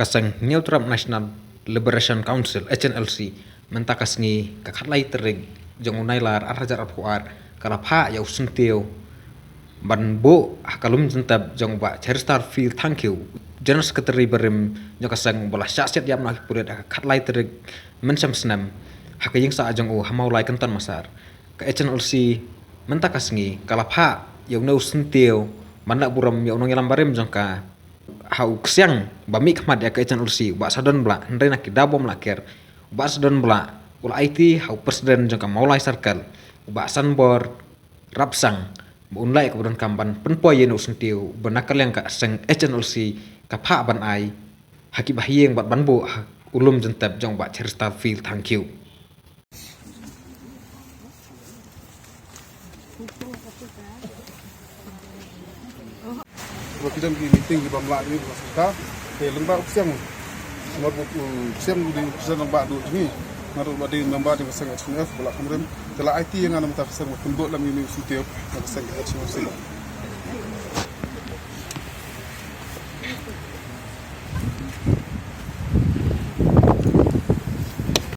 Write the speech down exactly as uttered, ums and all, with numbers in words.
Ka seng Hynñiewtrep National Liberation Council, H N L C, mynta ka sngi ka khatlai tarik jong u Nailar ar hajar arphew ar, ka la phah ïa u syntiew ban buh ha ka lum jyntep jong u Bah Cheristerfield Thangkhiew, General Secretary barim jong ka seng, ba la shah siat ïap noh ha ki pulit ha ka khatlai tarik mynshem snem ha ka ïing sah jong u ha Mawlai Kynton Massar. Ka H N L C mynta ka sngi ka la phah ïa une u syntiew ban leh burom ïa u nongïalam barim jong ka ha u ksiang ba mihkhmat ïa ka H N L C, u Bah Sadonblah, hynrei na ki daw bym lah ker, u Bah Sadonblah u la aiti ha u President jong ka Mawlai Circle, u Bah Sanbor Rapsang, ba un leh kaba donkam ban pynpoi ïa une u syntiew ba na ka liang ka seng H N L C ka phah ban ai ha ki bahaïing bad ban buh ha u lum jyntep jong u Bah Cheristerfield Thangkhiew. Ba ki don ki meeting ki bym lah ïa ka sorkar. Te lyngba u ksiang, namar ba u ksiang u dei u president lyngba u jong ngi. Nga ruh ba dei member jong ka seng H N F ba la kham rim. Te la aiti ïa nga na ka bynta ka seng ba pynbuh lem ïa une u syntiew na ka seng H N F.